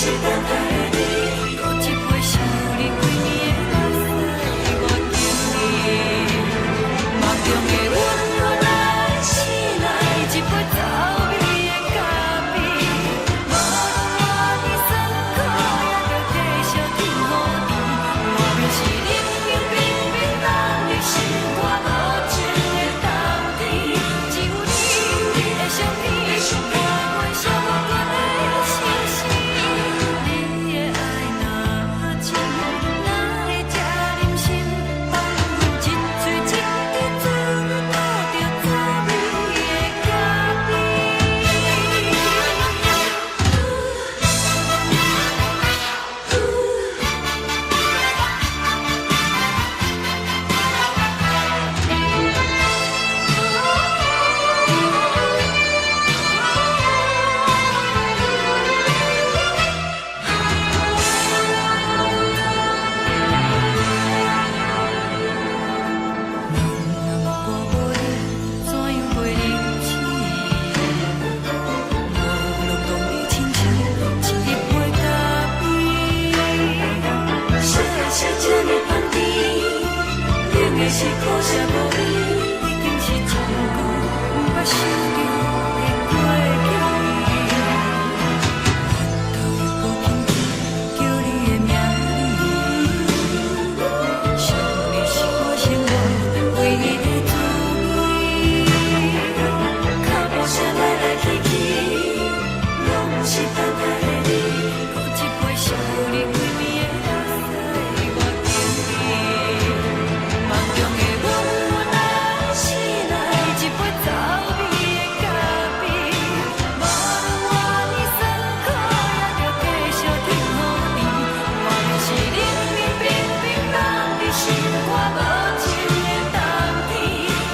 是等待的你。閣一杯想你規暝的目屎，我敬你。夢中的阮咱醒來，一杯走味的咖啡。無論偌尼酸苦，也著繼續天雨甜。我便是冷冷冰冰凍佇心肝無情的冬天，只有你的相片，伴阮寂寞的相思。你的愛若真，哪會這忍心放阮一喙一滴做你吐著滋味的咖啡？人若無你，怎樣過日子？無論當你親像一杯咖啡。啥的是這呢香甜，冷的是苦澀無味。已經是真久毋捌想著的過去。舌頭又閣輕輕叫你的名字，想你是我生活唯一的滋味。腳步聲來來去去，攏是等待的你。閣一杯想你規暝的目屎，我敬你。夢中的阮咱醒來，一杯走味的咖啡。無論偌尼酸苦，也著繼續天雨甜。我便是冷冷冰冰凍佇心肝無情的冬天，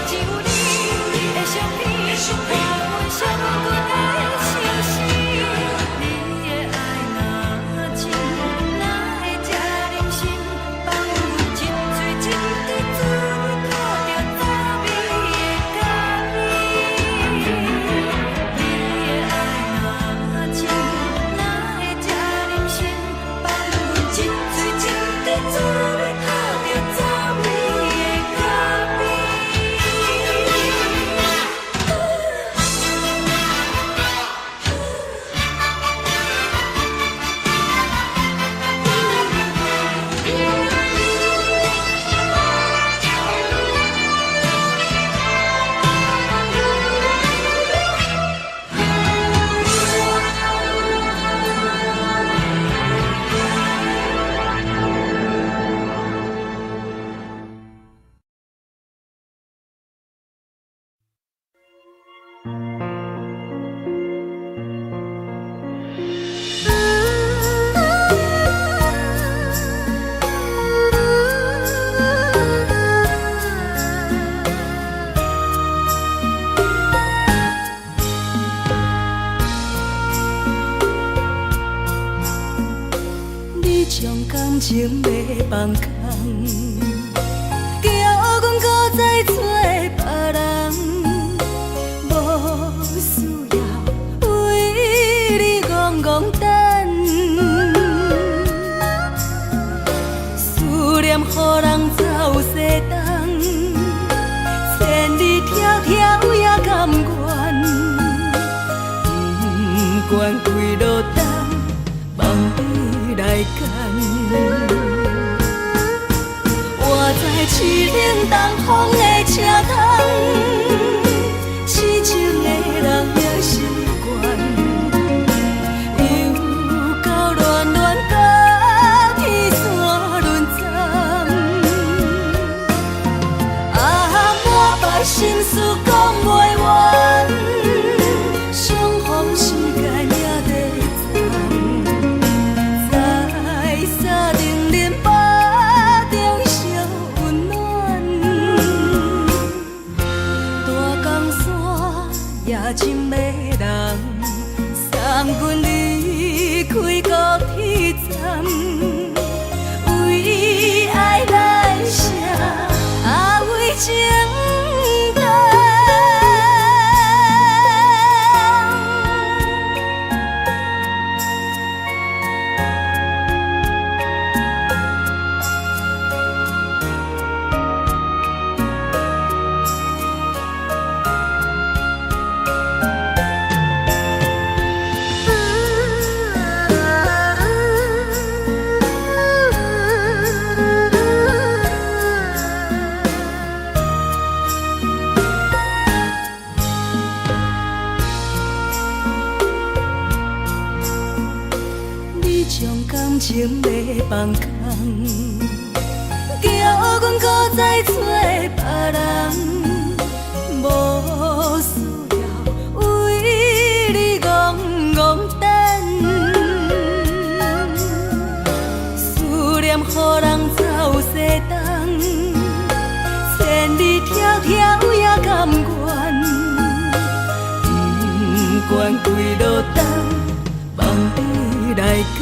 只有你的相片，伴阮寂寞的相思。你的愛若真，哪會這忍心放阮一喙一滴做你吐著滋味的咖啡？你的愛若真，哪會這忍心放阮一喙一滴做你吐著滋味的咖啡？你將感情欲放空，叫阮閣再找別人，無需要為你戇戇等，思念予人走西東，千里迢迢也甘願，不管幾落冬，望你來牽。我知凄冷東風的車窗，痴情的人也習慣，又到暖暖甲天山輪針。啊，滿腹心事講袂完，相逢時間也短暫，在三重恁腹中相溫暖。大江山也真迷人，送阮離開高鐵站，為愛來寫，啊為情等。心情欲放空，叫阮閣再揣別人，無需要為你戇戇等。思念予人走西東，千里迢迢也甘願，不管幾落冬，放你來揀。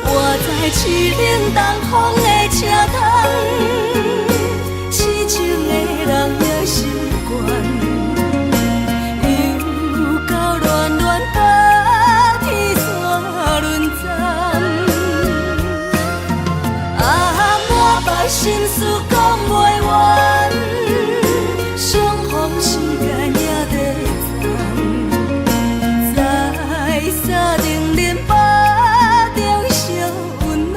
活在淒冷東風的車窗，痴情的人也習慣，又到暖暖冬天煞輪針。啊，滿腹心事講袂完，相逢時間也短暫，在三重恁腹中相溫暖。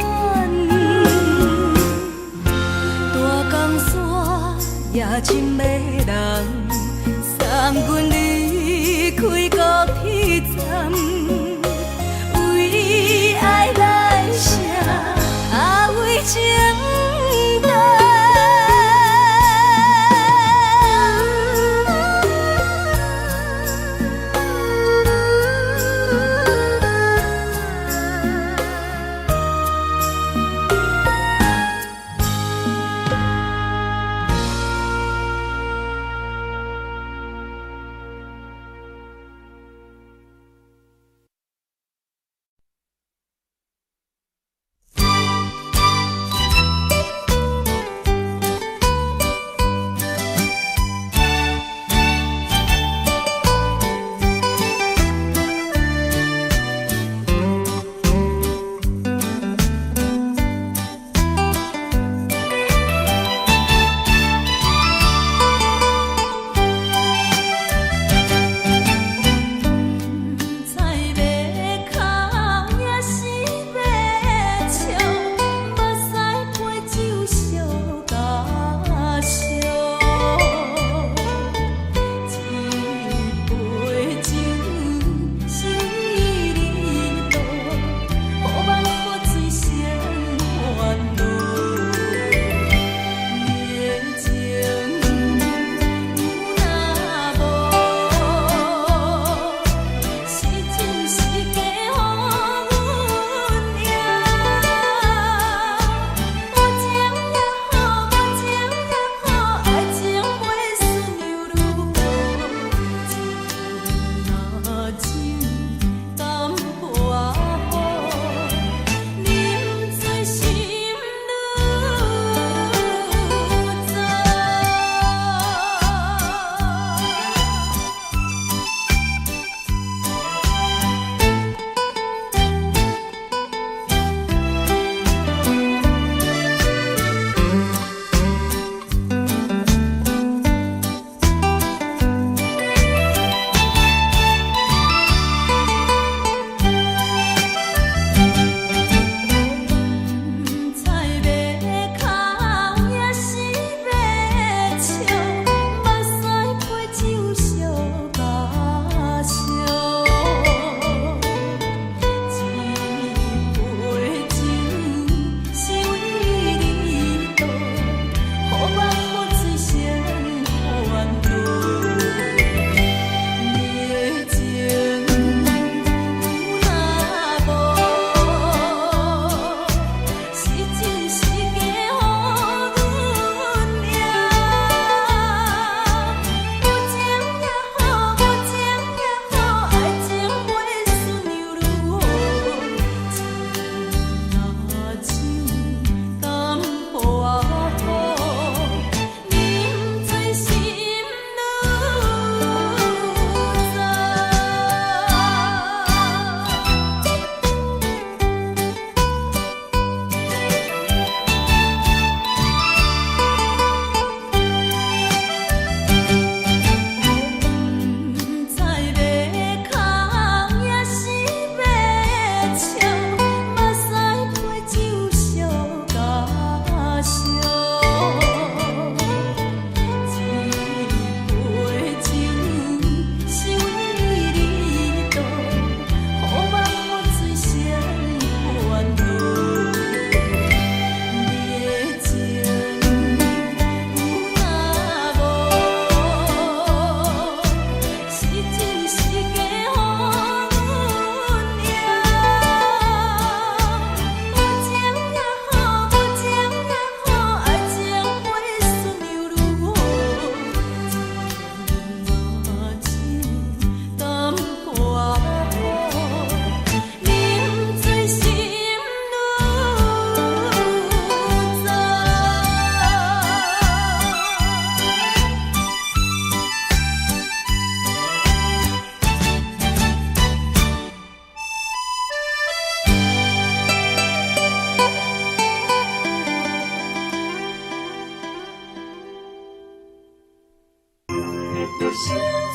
想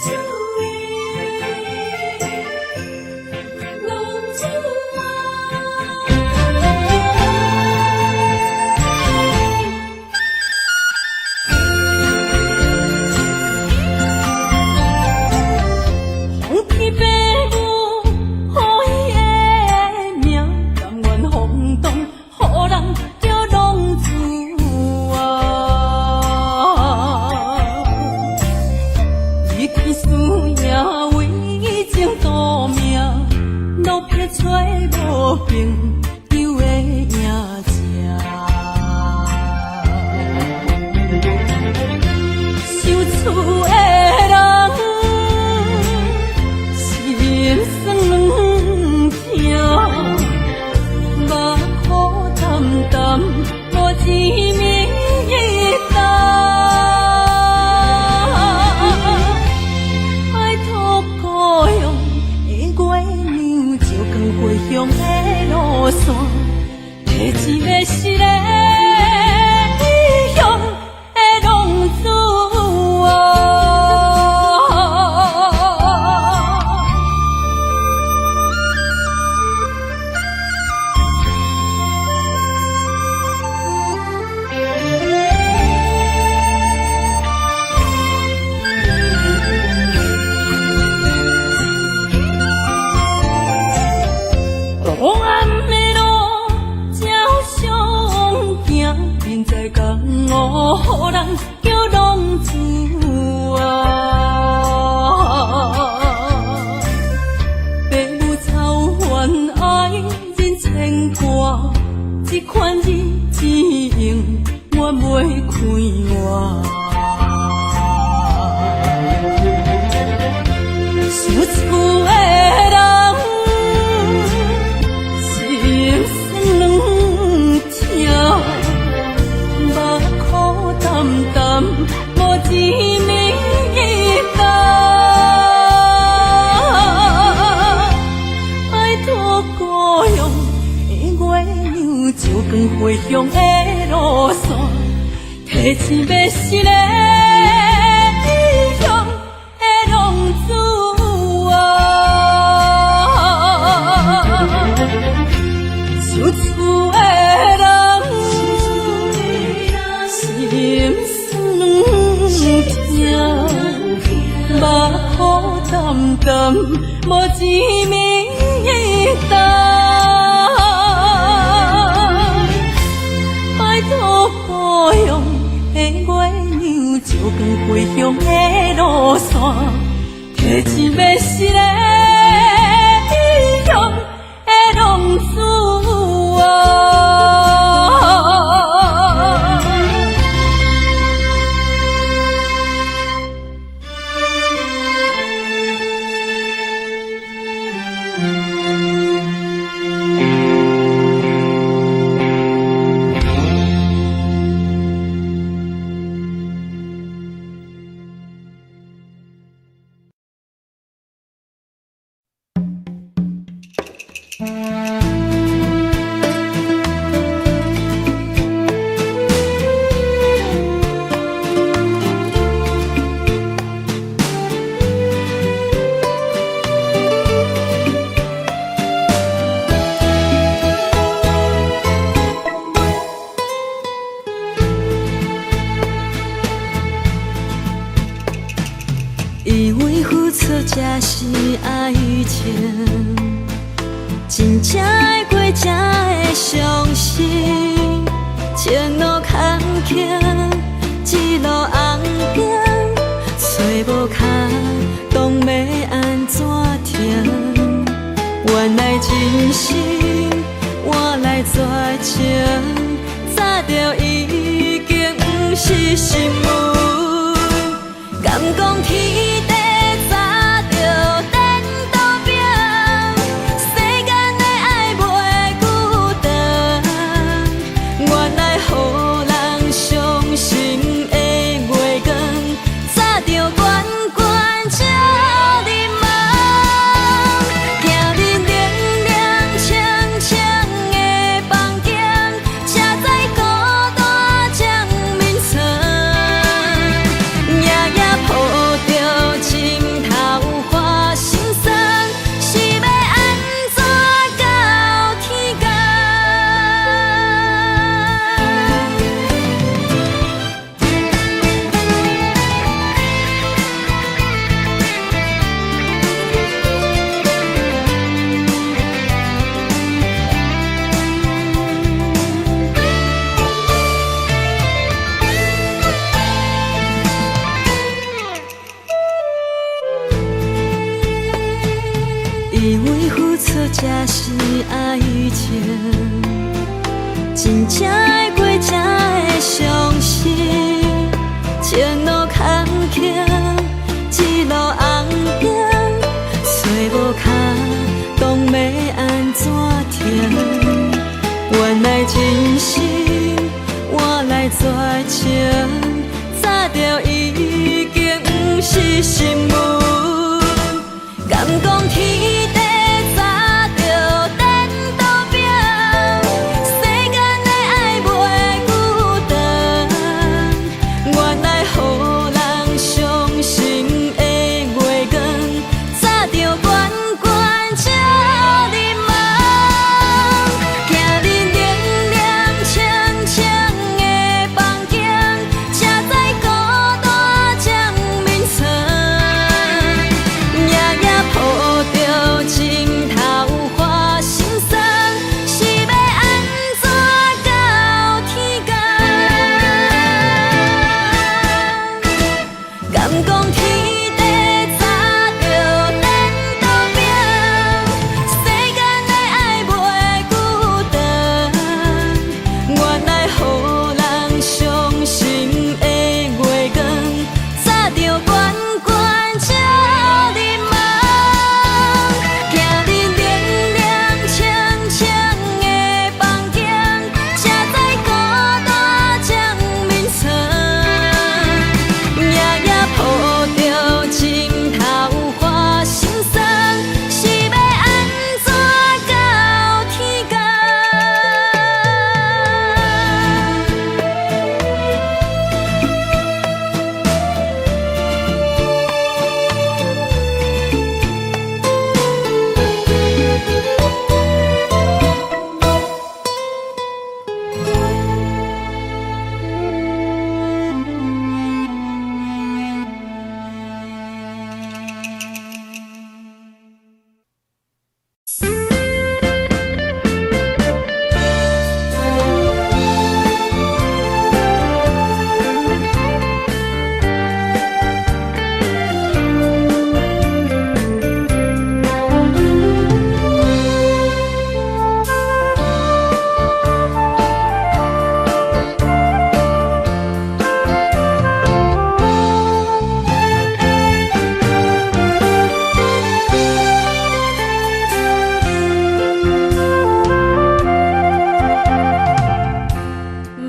厝的浪子啊。风天白雾，予伊的名，甘愿风动，予人叫浪子啊。伊去输赢为情赌命，落魄找无朋友的影子。想厝的人，心酸疼，目苦澹澹，无一暝担。拜托故乡的月娘，照光回乡的路线，提一个失的异乡的浪子啊。黑暗的路照相行，人在江湖，予人叫浪子啊。爸母操烦爱人牵挂，这款日子永远袂快活。想厝的人，心酸疼，目苦澹澹，无一暝担。拜托故乡的月娘，照光回乡的路线，提一个失的异乡的浪子啊。想厝的人，心酸疼，目苦澹澹，无一暝担。拜托故乡的月娘，照光回乡的路线，提一个失的异乡的浪子啊。以为付出才是爱情，真正爱过才会伤心。情路坎坷，一路红灯，找无跤，当欲按怎停？原来真心换来绝情，早就已经不是新闻。敢讲天地早就颠倒变，世间的爱袂久长。原来予人伤心的月光，早就悬悬照入梦。行入冷冷清清的房间，才知孤单掌眠床。夜夜抱着以為付出才是愛情，真正愛過才會相信，情路坎坷，一路紅燈，揣無跤當欲按怎停？原來真心換來絕情，早就已經毋是新聞。敢講天地早就顛倒餅，世間的愛袂久長。原來予人傷心的月光，早就懸懸照入夢。行入冷冷清清的房間，才知孤單占眠床。夜夜抱著枕頭發心酸，是欲按怎到天公？敢講天地早就顛倒餅，世間的愛袂久長。原來予人傷心的月光，早就懸懸照入夢。行入冷冷清清的房間，才知孤單占眠床。夜夜抱著枕頭發心酸，是欲按怎到天公？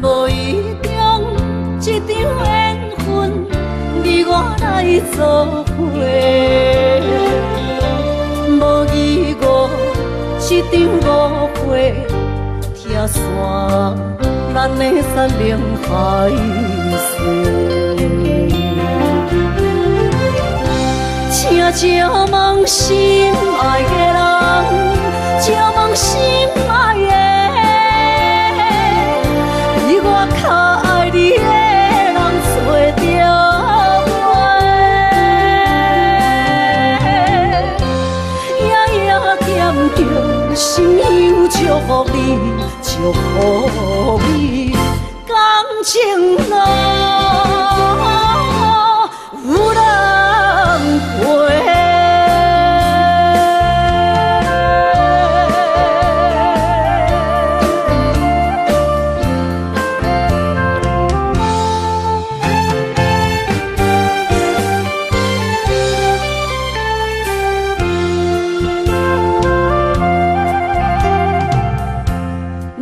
無意中這場緣分，你我來做伙。無疑誤這場誤會，拆散咱的山盟海誓。請借問心愛的人，借問心愛的，比我較愛你的人找著袂？夜夜惦著心香祝福你，祝福你，感情路有人陪。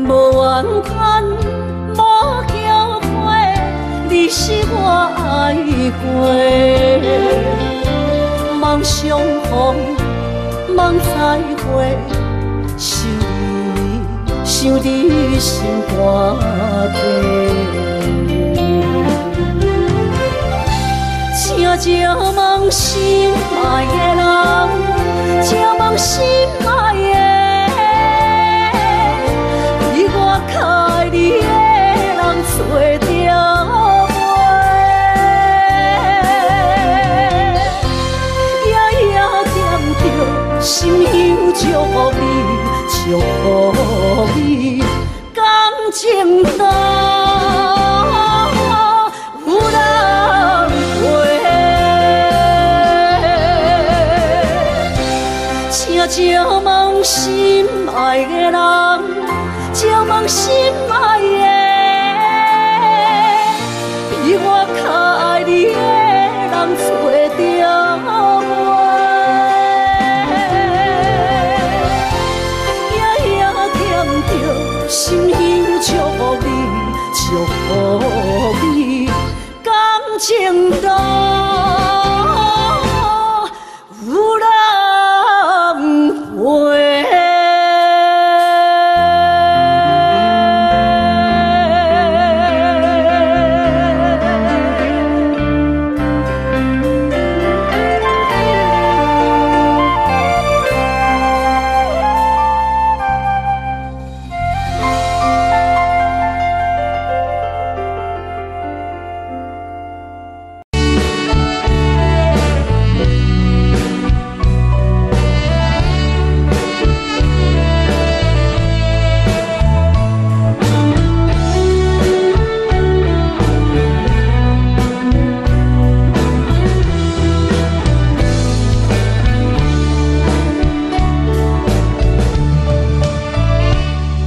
無完全，無後悔，你是我愛過。望相逢，望再會，想你，想你心肝底。請借問心愛的人，借問心愛的，比我較愛你的人找著袂？夜夜惦著心香祝福你，祝福你，感情路有人陪。請請借問心愛的人，借問心愛的，比我較愛你的人找著無？夜夜惦著心香祝福你，祝福你，感情路有人陪。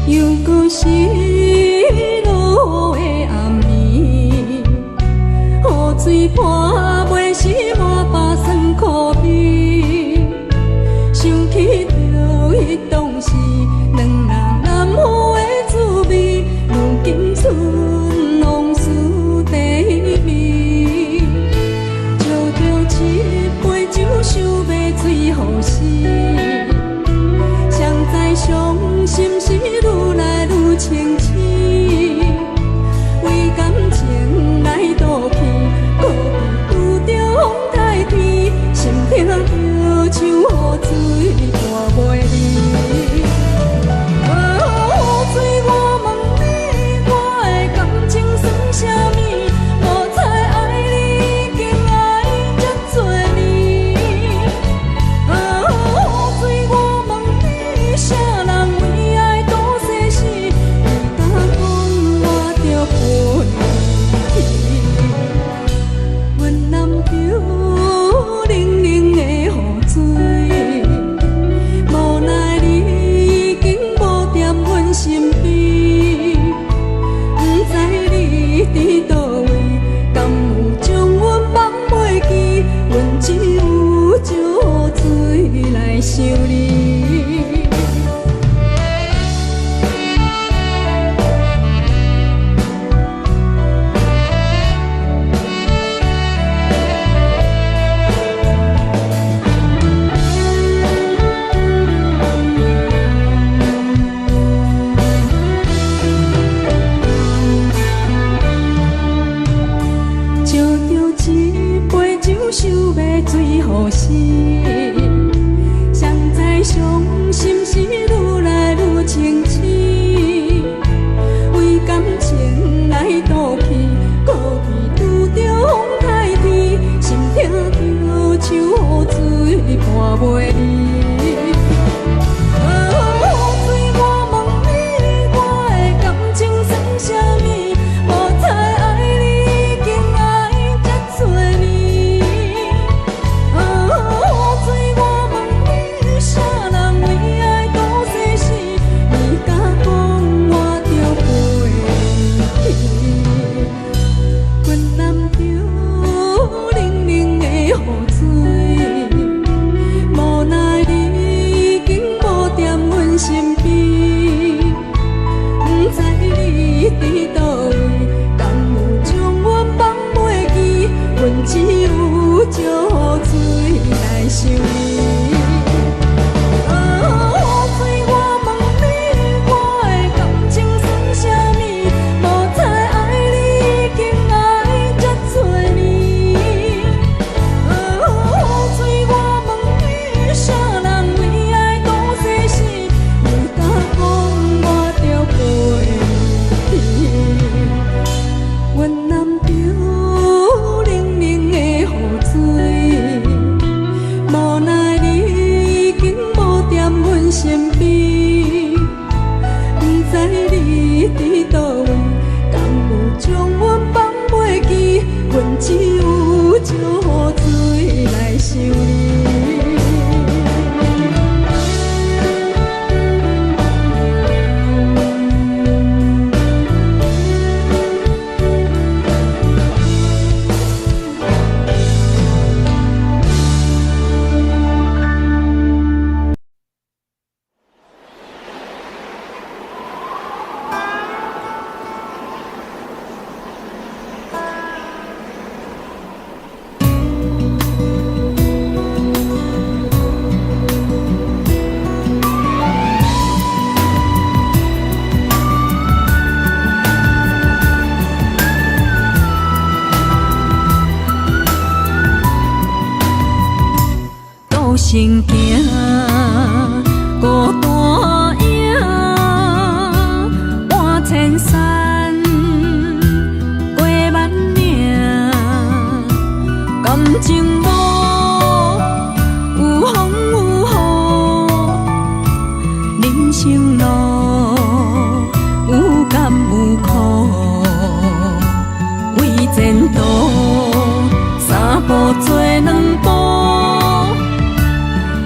又閣是落雨的暗暝，雨水泼袂湿满腹酸苦味。想起著彼当时两人难分的滋味，如今剩往事甜味。照著一杯酒，想欲醉予死。誰知傷心事愈來愈清醒，為感情來賭氣，孤獨拄著風颱天，心疼著像雨水湠袂離。哦，雨水，我問你，我的感情算啥物？無彩愛你已經愛這多年。哦，雨水，我問你，啥人為愛賭生死？你敢講我著陪去？阮淋著冷冷的雨水，無奈你已經無踮阮身邊，不知你佇佗位，敢有將阮放袂記？阮只有借雨水來想你。照著一杯酒，想欲醉予死。誰知傷心事愈來愈清醒，為感情來賭氣，孤僻拄著風颱天，心疼著像雨水湠袂離。哦，雨水，我問你，我的感情算啥物？無彩愛你已經愛這多年。哦，雨水，我問你，啥人為愛賭生死？你敢講我著陪去？阮淋著冷冷的雨水，無奈你已經無踮阮身邊，不知你佇佗位，敢有將阮放袂記？阮只有借雨水來想你。哦，雨水，我問你，我的感情算啥物？無彩愛你已經愛這多年。哦，雨水，我問你，啥人為愛賭生死？你敢講我著陪去？阮淋著冷冷的雨水，無奈孤身行，孤單影，搬千山，過萬嶺，感情無有風有雨，人生路有甘有苦，為前途三步做兩步，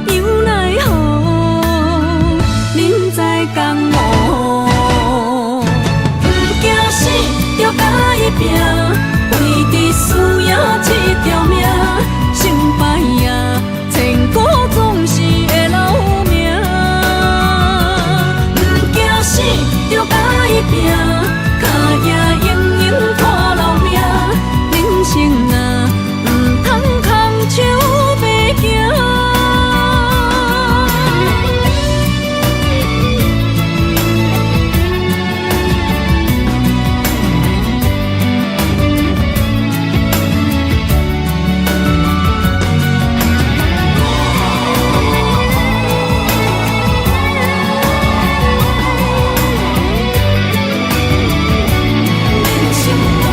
猶奈何，人在江湖。毋驚死，著共伊拚，為著輸贏這條命，成敗啊，千古總是會留名。毋驚死，著共伊拚，跤跡永永看留名。人生啊，毋通空手白行。人生路，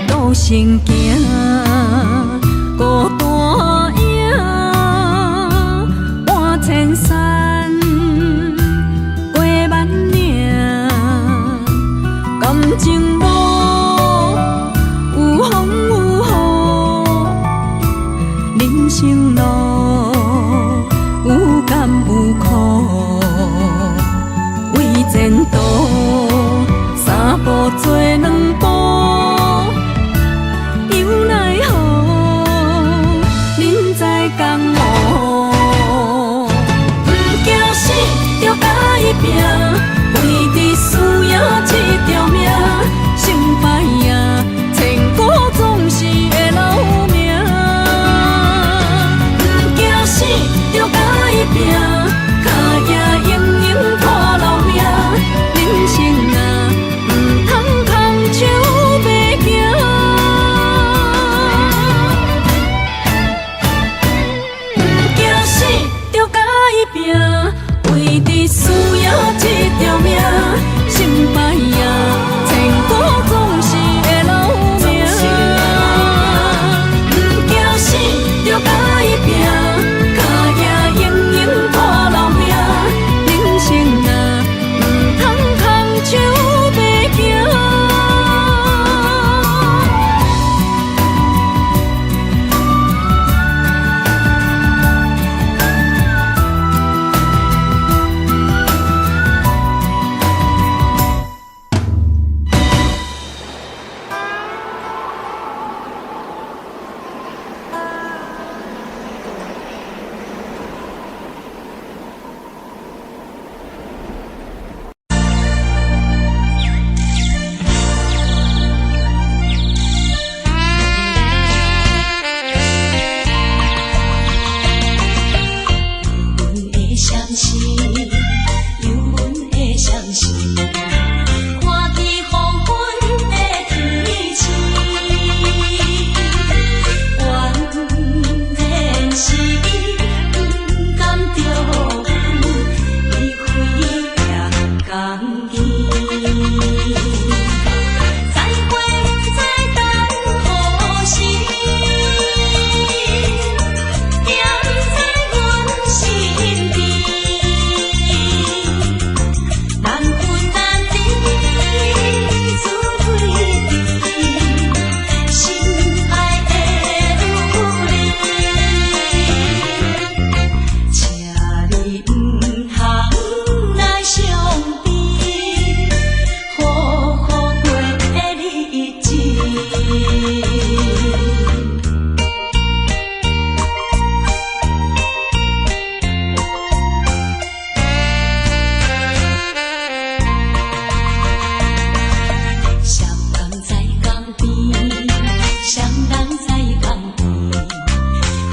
孤身行，孤單影，搬千山，過萬嶺，感情無有風有雨，人生路有甘有苦，為前途三步做兩步，猶奈何，人在江湖。毋驚死，著共伊拚，為著輸贏這條命，成敗啊，千古總是會留名。毋驚死，著共伊拚，跤跡永永看留名。人生啊，毋通空手白行。毋驚死，著共伊拚，為著輸贏這條命，成敗啊，千古總是會留名。毋驚死，著共伊拚，跤跡永永看留名。人生啊，毋通空手白行。阮的相思，有阮的相思，看见黃昏的天星，原來是伊不甘著阮離開也甘願。再會不知等何時，惦在阮心邊，難分難離，滋味甜，心愛的女人，請你毋通來傷悲，好好過日子。雙人在江邊，雙人在江邊，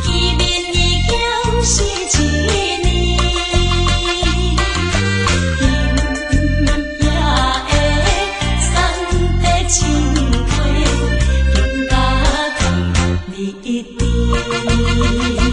見面已經是一年。今夜的送的情話，更加甜蜜甜。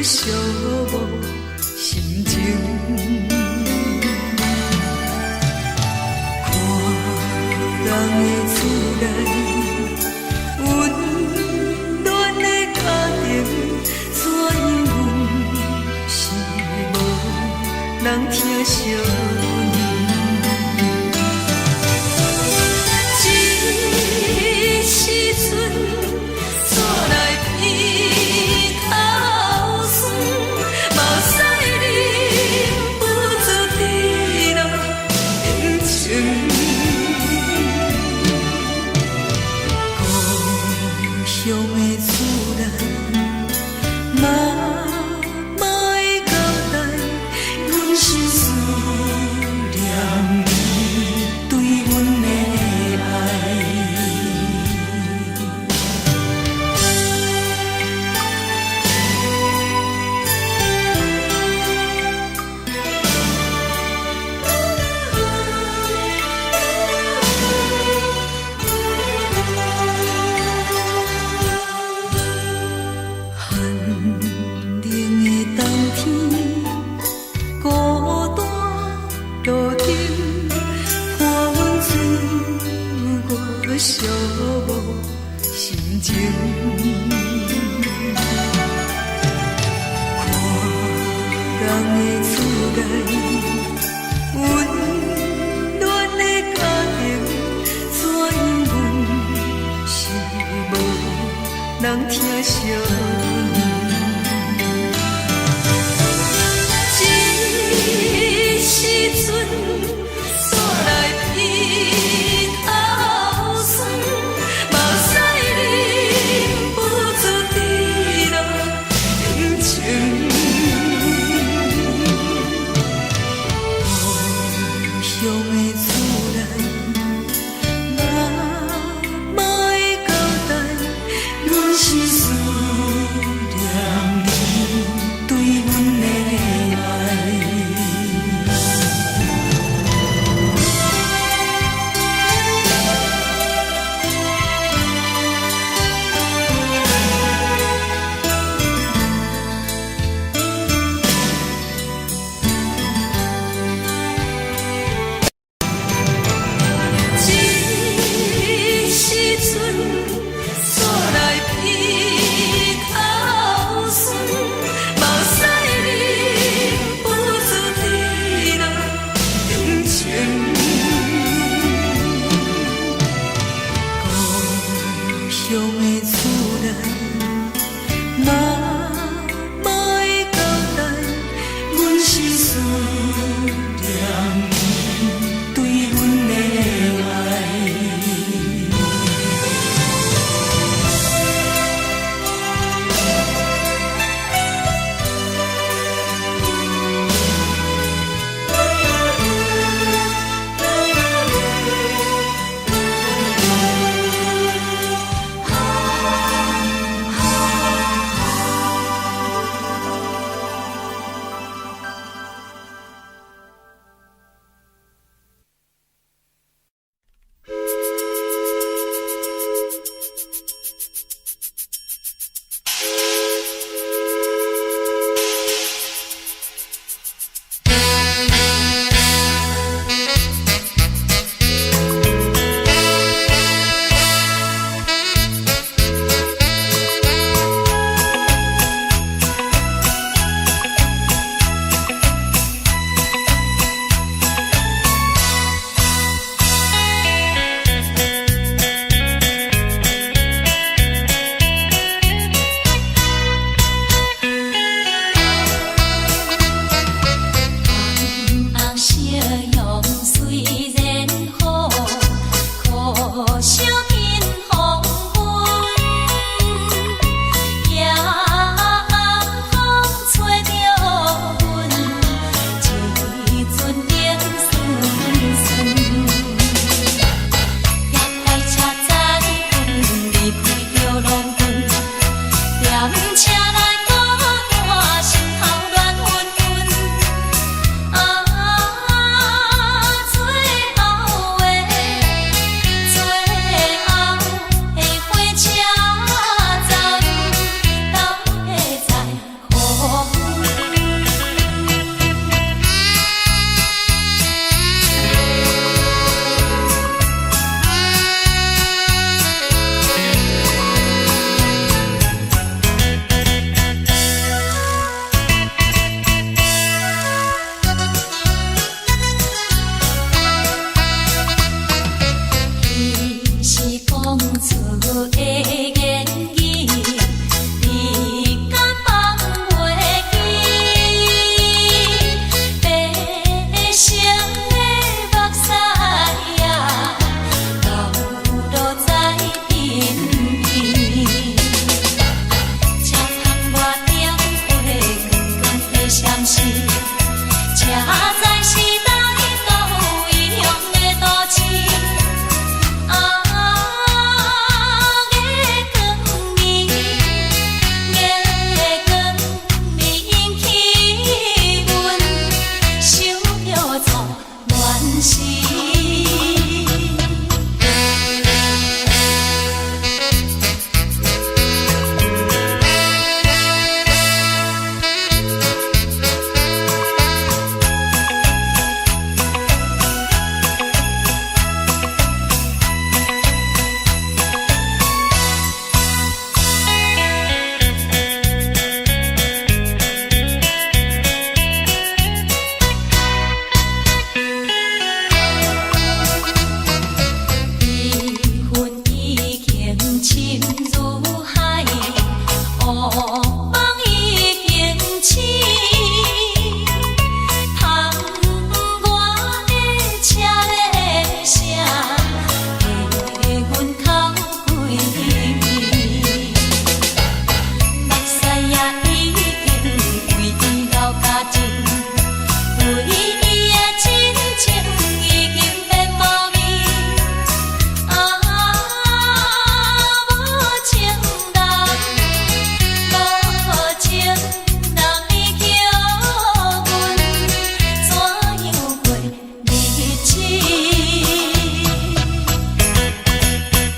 寂寞心情。看人的厝內，溫暖的家庭，怎樣阮是無人疼惜阮。這時陣，煞來鼻頭酸，目屎忍不住直流眼睛。故鄉的厝內，媽媽的交代，阮是思念你對阮的愛。寒冷的冬天，孤單路燈，伴阮追我寂寞心情。看人的厝內，溫暖的家庭，怎樣阮是無人疼惜阮。這時陣，煞來鼻頭酸，目屎忍不住直流眼睛。故鄉的厝內，媽媽的交代，阮是思市，這才是台東英雄的都市。啊，月光暝，月光暝引起阮想著做亂時。悲恨已經深如海，惡夢已經醒。窗外的車咧聲，替阮哭規暝。目屎也已經為伊流乾淨，為伊的真情已經變無味。啊，無情人，無情人，你叫阮怎樣過日子？用兩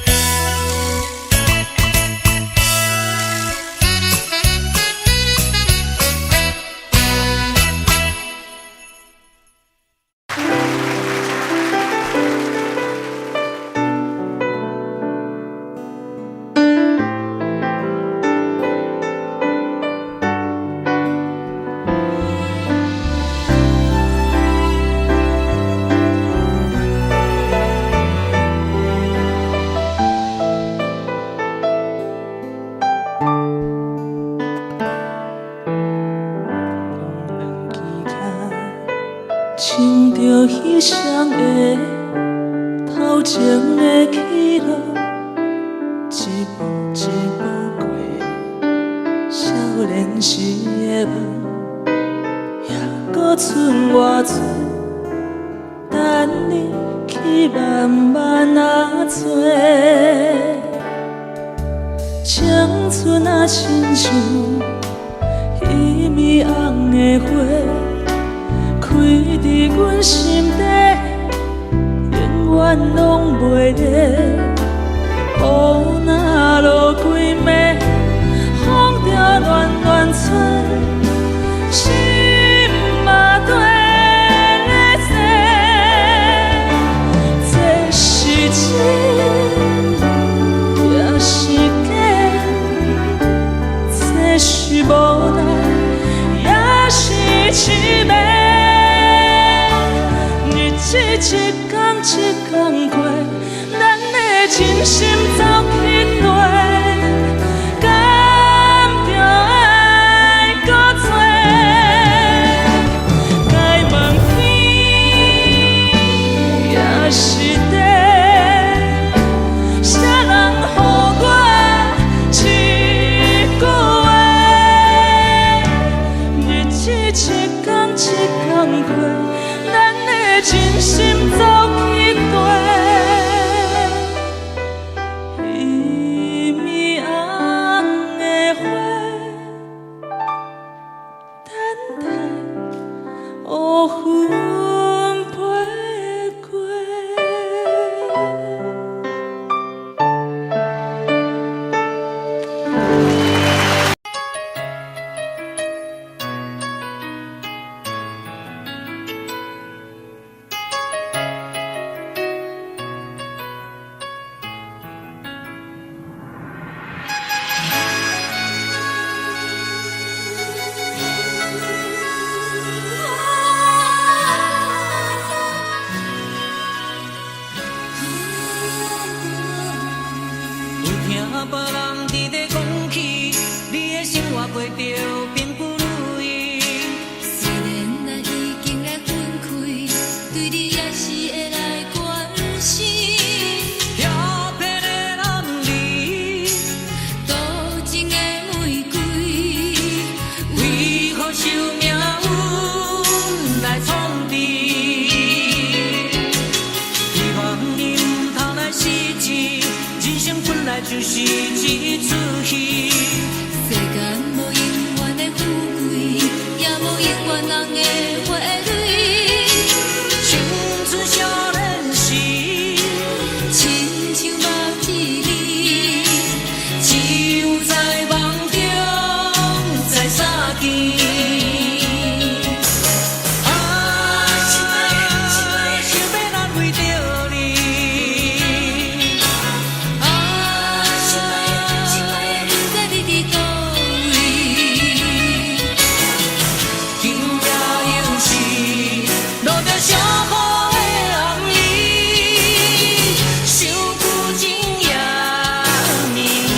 支跤，穿著彼雙鞋，頭前的起落，一步一步過，少年時的夢，猶閣剩偌濟，等你去慢慢仔揣。青春啊，親像彼暝紅的花，開佇阮心底，永遠攏袂滅。雨若落規暝，風著亂亂吹，心嘛綴咧踅。這是真，也是假，這是無奈，也是痴迷。日子一工一工過，咱的真心走去綴，敢著愛閣找？該問天，也是地，啥人予我這句話？日子一工一工過，咱的真心走去綴，彼暝紅的花，等待烏雲飛過。見。啊，心愛的，心愛的，想欲難為著你。啊，心愛的，心愛的，毋知你佇佗位。今夜又是落著小雨的暗暝，想舊情也綿綿。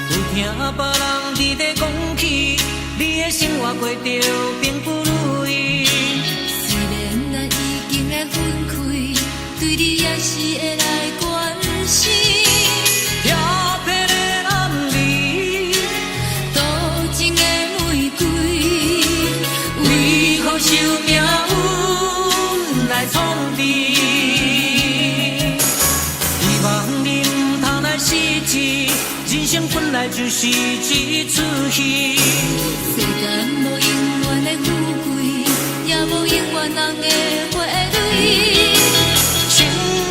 有聽別人佇咧講起，你的生活過著並不如意。雖然咱已經來分開，對你也是會來關心。調皮的男兒，多情的玫瑰，為何受命運來創治？希望你毋通來失志，人生本來就是一齣戲。世間無永遠的富貴，也無永遠紅的花蕊。青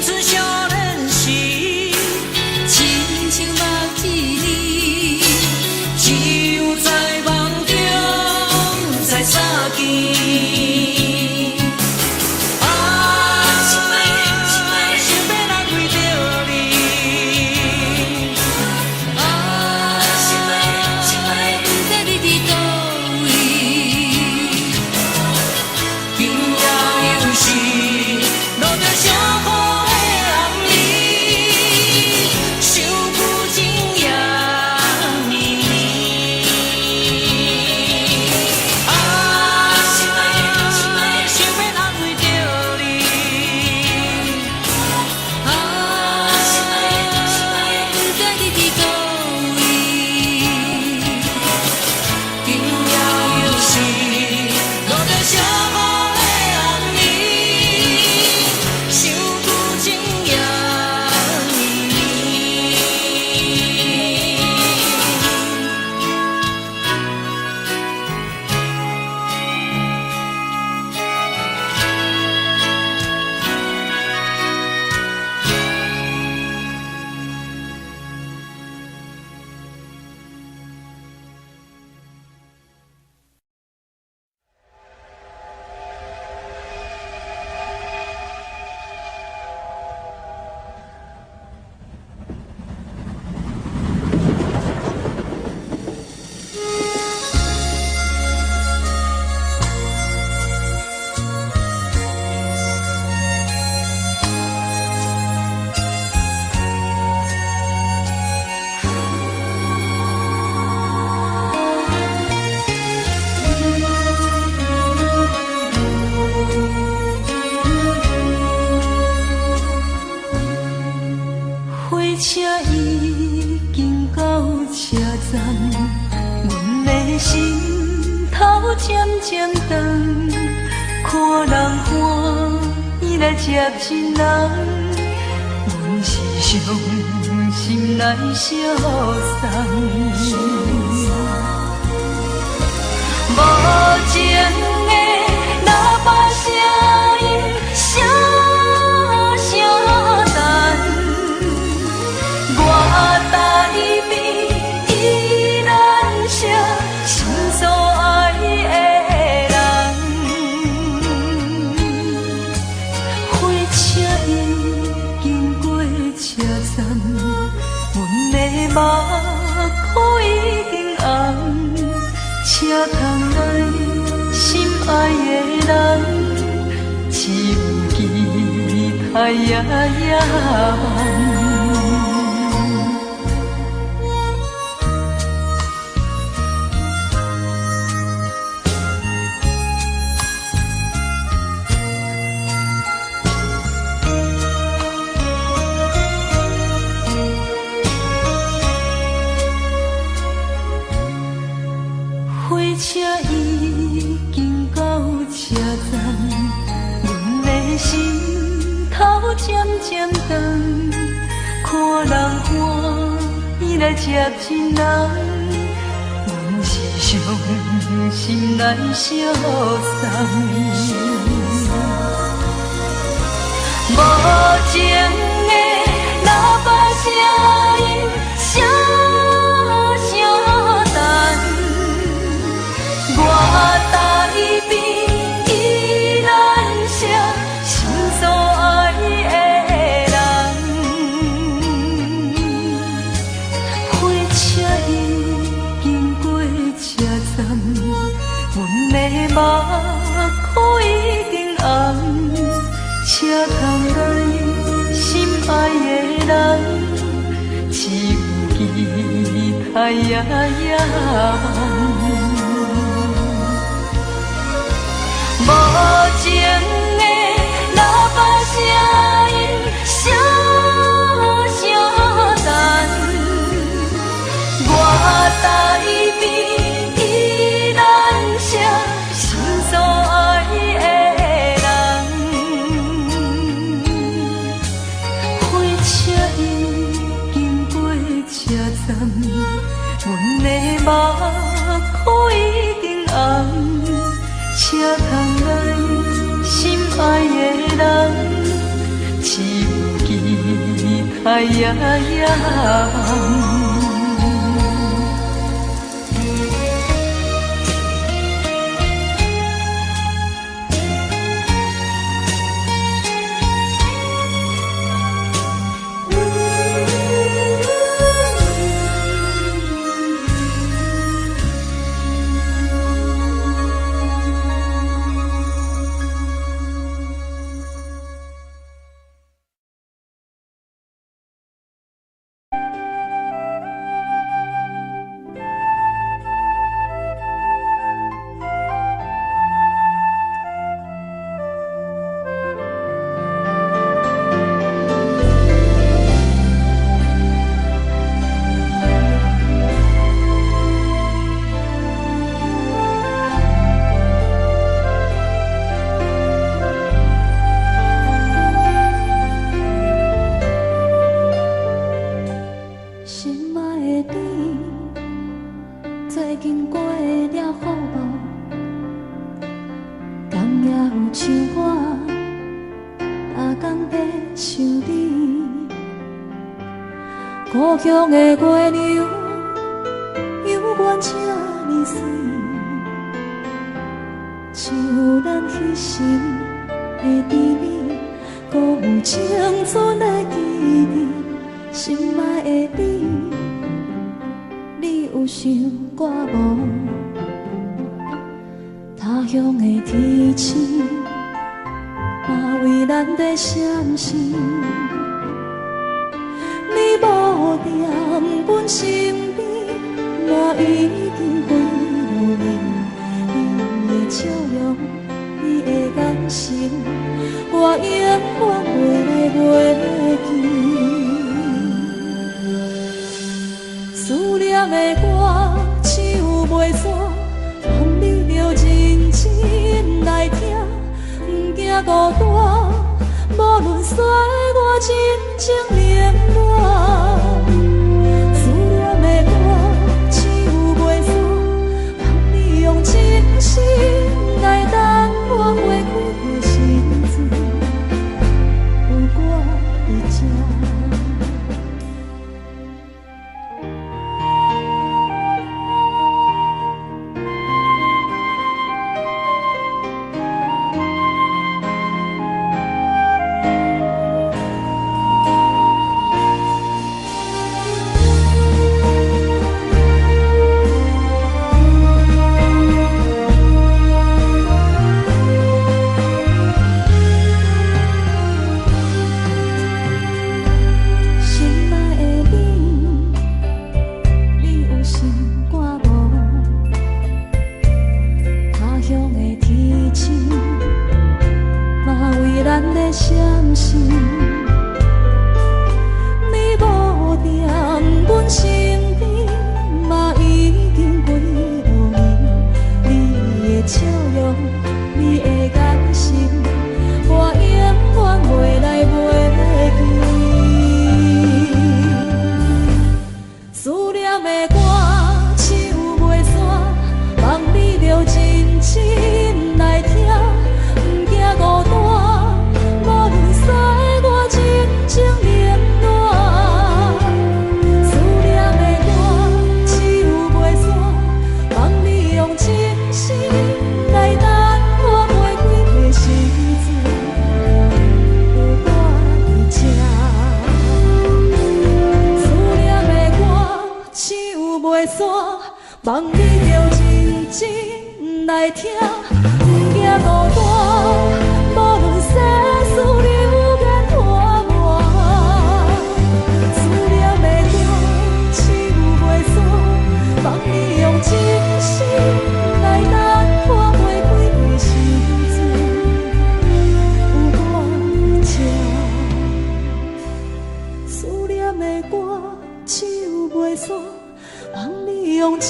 春少年時，親像目一暝，只有在夢中才相見。啊，心愛的，心愛的，想欲難為著你。啊，心愛的，心愛的，毋知你佇佗位。今夜又是落著小雨的暗暝，想舊情也綿綿。啊，心愛的，心愛的，想欲難為著你。啊，心愛的，心愛的，毋知你佇佗位。今夜又是落著小雨的暗暝，想舊情也綿綿。火車已經到車站，阮的心頭漸漸重，看人歡喜來接親人，阮是傷心來相送。無情的喇叭聲音，聲聲等。我台邊依然是心所愛的人。火車已經過車站，阮的目眶已經紅，車窗內心愛的人，只有期待夜夜梦。火車已經渐渐长，看人欢喜来接亲人，阮是伤心来相送。无情的喇叭声音，声声等。我台边宜兰城，心所爱的人。火车已经过车站，阮的目眶已经红。车窗内心爱的人，只有期待夜夜梦。无情的喇叭声音，声声等。我台边宜兰城，心所爱的人。火车已经过车站，阮的目眶已经红。车窗内心爱的人，只有期待夜夜梦。心爱的你，最近过了好无？敢也有像我，逐工在想你？故乡的月亮，犹原这呢媠，像咱彼时的甜蜜，阁有青春的记忆。心爱的你，你有想我无？他乡的天星，嘛为咱在闪烁。你无踮阮身边，嘛已经几落年。你的笑容，你的眼神，我永远袂来袂记。思念的歌唱袂煞，望你著认真来听，毋惊孤单，无论岁月真情冷暖。思念的歌唱袂煞，望你用真心来等我花开的时阵，有我伫这。心爱的你，你有想我无？他乡的天星，嘛为咱在闪烁。你无踮阮身边，嘛已经几落年。你的笑容，你的眼神，我永远袂来袂心來聽，毋驚孤單，無論西外真情冷暖。思念的歌唱袂煞，望你用真心來等我花開的時陣，有我佇這。思念的歌唱袂煞，望你著認真來聽，毋驚孤單，無論世事流言拖磨。思念的歌唱袂煞，望你用真心來等我花開的時陣，有我佇這。思念的歌唱袂煞，望你用真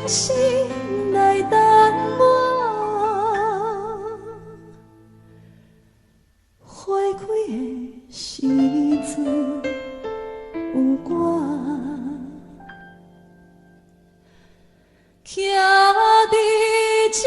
心來等我。花開的時陣，有我徛佇這。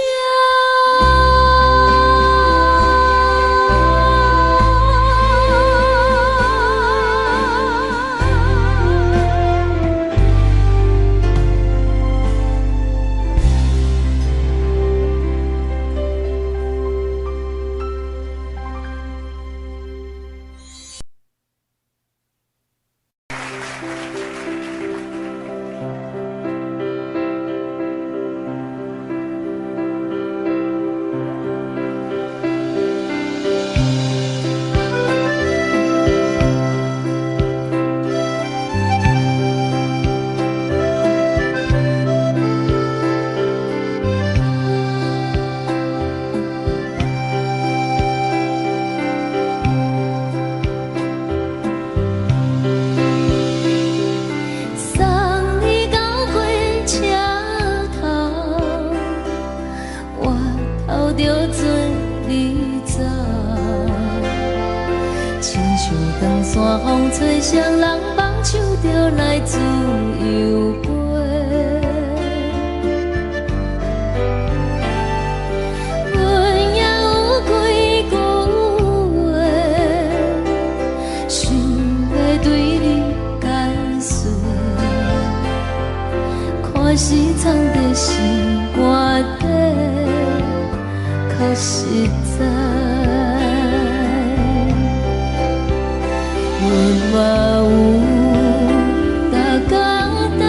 送你到火車頭，我頭著做你走。親像長山風吹，誰人放手就來自由飛。阮也有幾句話，想欲對你解說。看是藏佇心肝底，較實在。阮嘛有逐工等，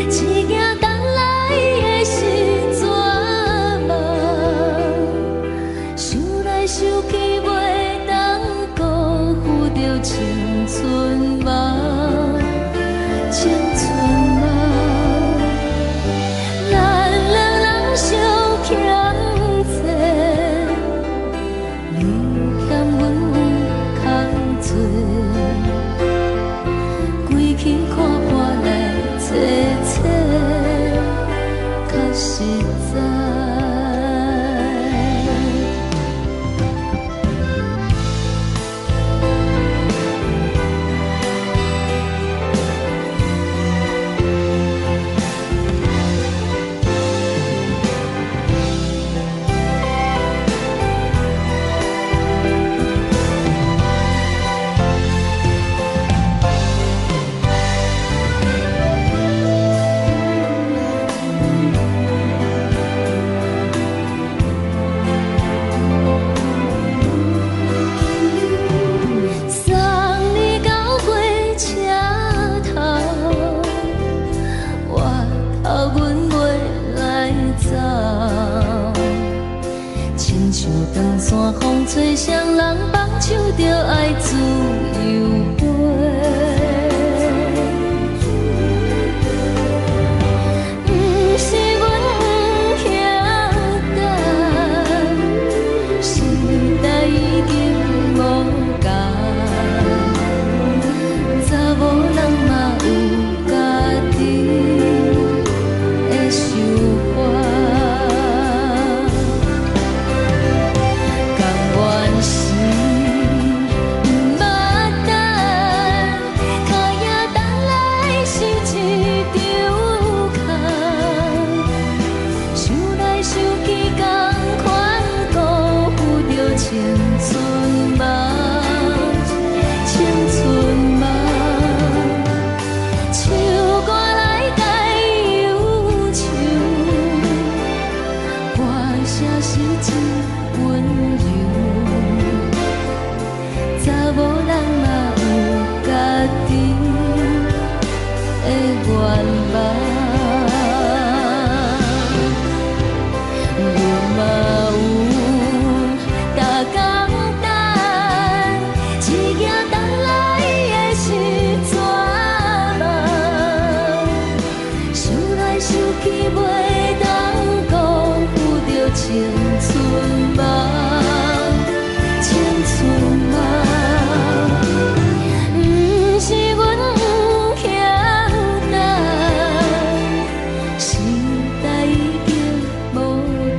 只驚等來的是绝望。想來想去，袂當辜負著青春夢，青春夢。咱兩人相欠債，你欠阮有較濟，规气看破來找找，較實在。送你到火車頭，我頭阮袂來走。親像長山風吹，誰人放手就愛自由飛。毋是阮不曉等，時代已經無仝，查某人嘛有家己的想法。甘願是毋捌等，真溫柔。查某人嘛有家己的願望，阮嘛有逐工等，一行等來的是绝望，想來想去袂當辜負著青春夢，青春夢。毋是阮毋曉等，時代已經無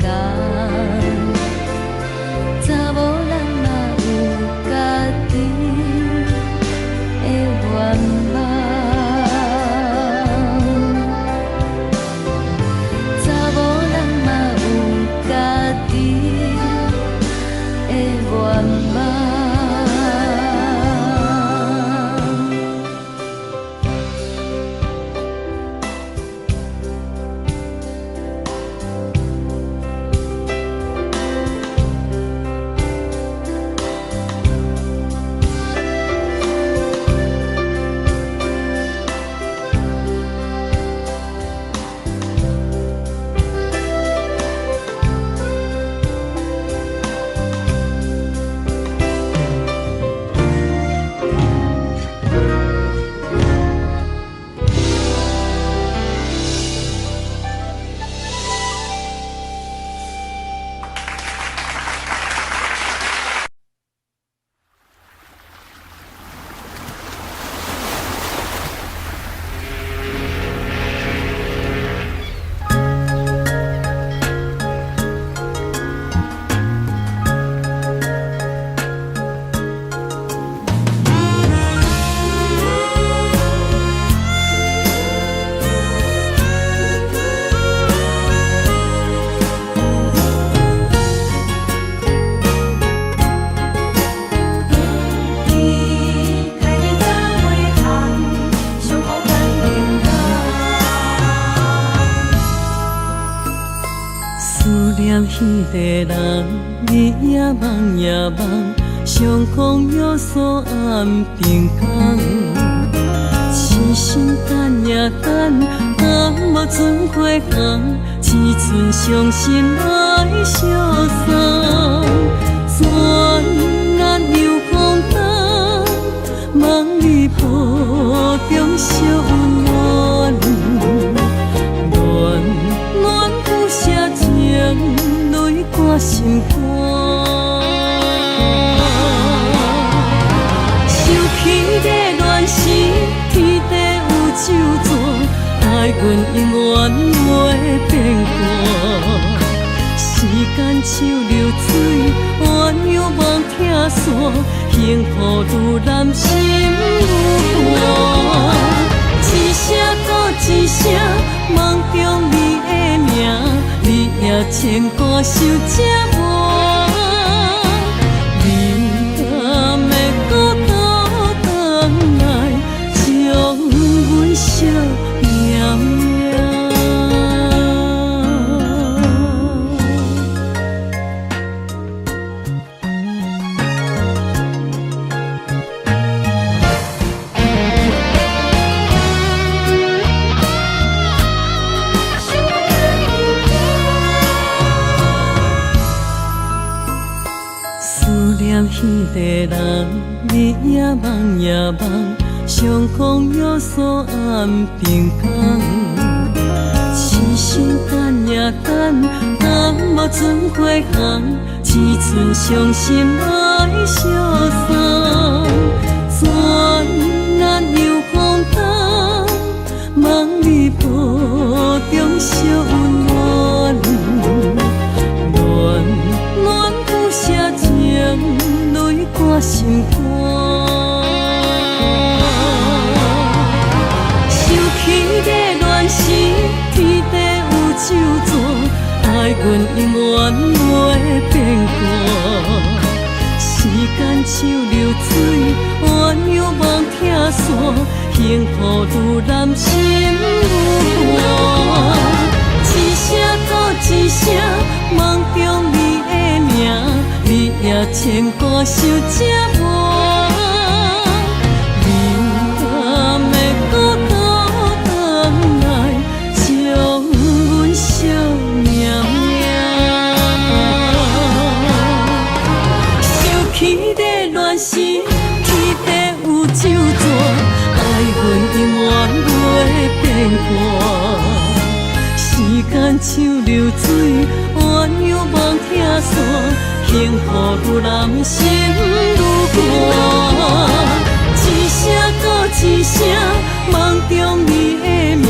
仝，查某人嘛有家己的願望，查某人嘛有家己的願望。伊帶你走每項，上孤單靈感。思念彼個人，日夜夢也夢，相講約束暗平工。痴心等呀等，等無准花紅，只剩傷心來相送。轉眼又風冬，梦裡抱中相溫暖，暖暖不捨情淚掛心肝。想起你戀時，天地有酒泉，愛阮永遠袂變卦。時間像流水，鴛鴦夢拆散，幸福愈難心愈寒。一聲閣一聲，夢中你的名，日夜牽掛想這晚。你敢會閣倒轉來，將阮惜命命。思念彼個人，日夜夢也夢，相講約束暗平工。痴心等呀等，等無准花紅，只剩傷心來相送。轉眼又風冬，夢裡抱中相溫暖，暖暖不捨情淚掛心肝。想起你戀時，天地有酒泉，愛阮永遠袂變卦。時間像流水，鴛鴦夢拆散，幸福愈難心愈寒。一聲閣一聲，夢中你的牵挂想這晚，你敢會閣倒轉來，將阮惜命命？想起的乱时，天地有酒泉，愛阮永遠袂變卦。時間像流水，鴛鴦夢拆散，幸福愈難心愈寒。一聲閣一聲，夢中你的名，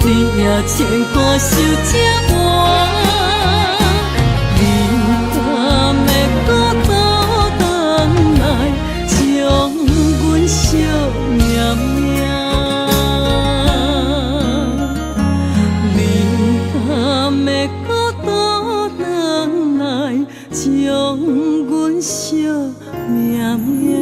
日夜牽掛想這晚。你敢會閣倒轉來，將阮惜命命？你敢會閣倒轉來，將阮惜命命？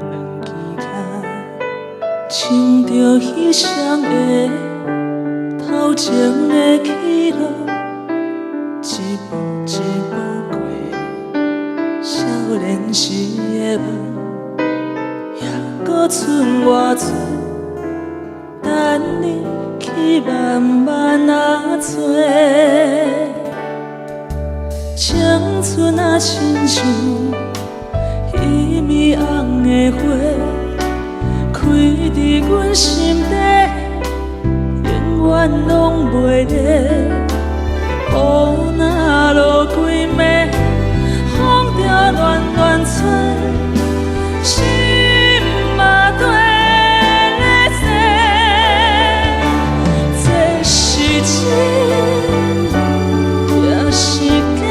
兩支跤，穿著彼雙鞋，頭前的起落，一步一步過，少年時的夢，猶閣剩偌濟，等你去慢慢仔揣。青春啊，親像彼暝紅的花，開佇阮心底，永遠攏袂滅。雨若落規暝，風就亂亂吹，心嘛綴咧踅。這是真，也是假，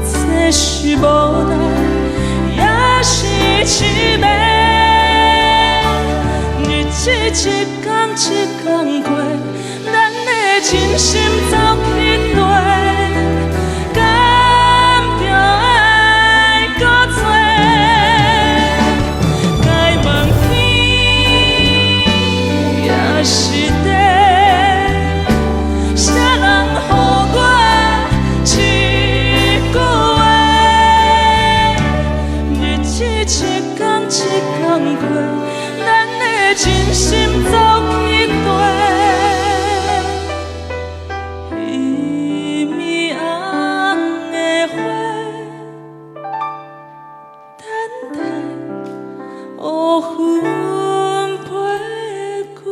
這是無奈，也是痴迷。日子一天一天過，咱的真心走去綴，敢著愛閣做？該問天，也是地，啥人予我一句話？日子一天一天過，咱的真心走去綴，彼暝紅的花，等待烏雲飛過。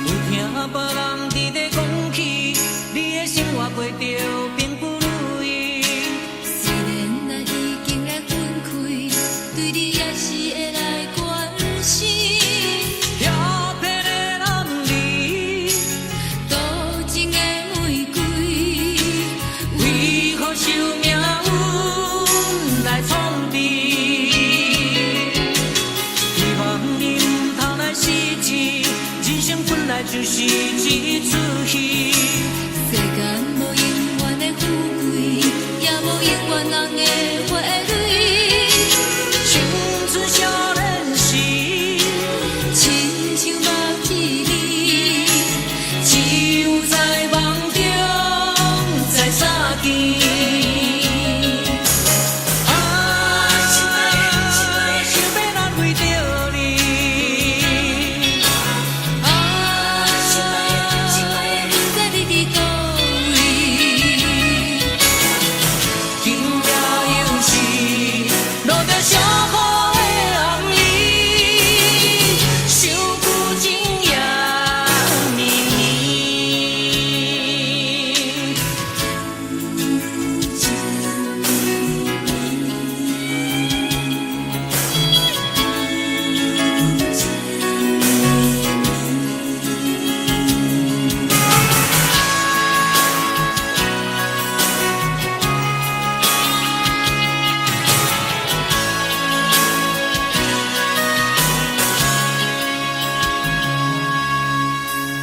有聽別人佇咧講起，你的生活過著並不如意。雖然咱已經來分開，對你也是會來關心。遐騙的男兒，多情的玫瑰，為何受命運來創治？希望你毋通來失志，人生本來就是一齣戲。世間無永遠的富貴，也無永遠人的花蕊。青春少年時，親像目一暝，一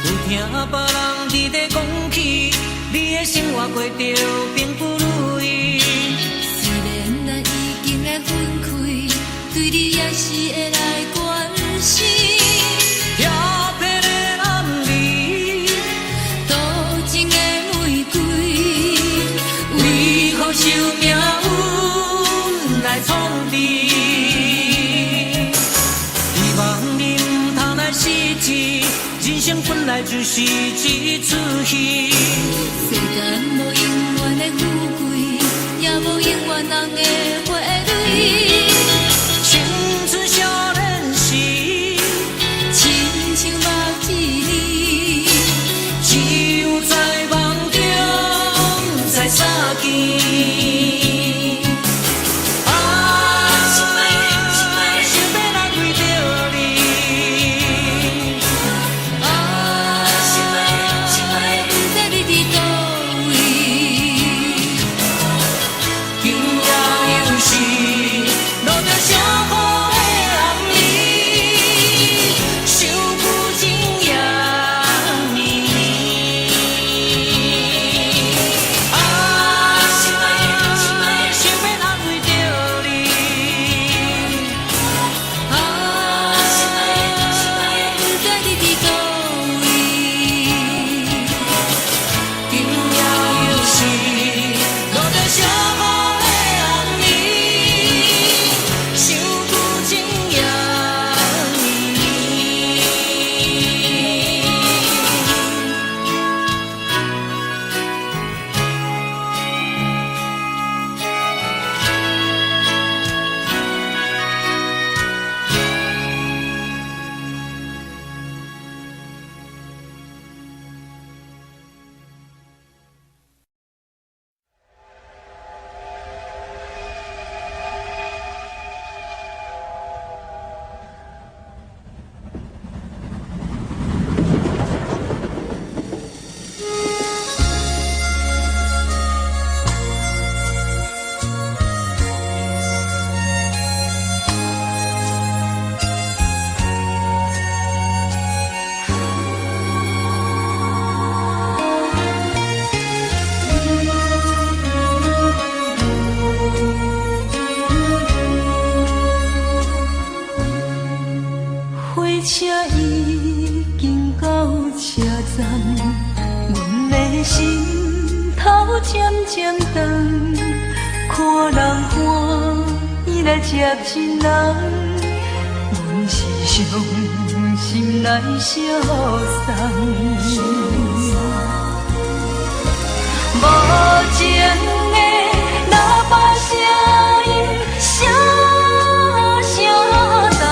有聽別人佇咧講起，你的生活過著並不如意。雖然咱已經來分開，對你也是會來關心。調皮的男兒，多情的玫瑰，為何受命運來創治？希望你毋通來失志，人生本來就是一齣戲。世間無永遠的富貴，也無永遠紅的花蕊。青春少年時，親像目一暝，只有在夢中才相見。啊，想欲來為著你。啊，不知你佇佗位。今夜又是落著小雨的暗暝，想久情也绵绵。啊，想欲安慰著你。啊，不知你佇佗位。今夜又是落著小雨的暗暝，想久情也绵绵。火車已經到車站，阮的心頭漸漸長，看人歡喜來接親人，阮是傷心來相送。無情的喇叭聲音，聲聲等。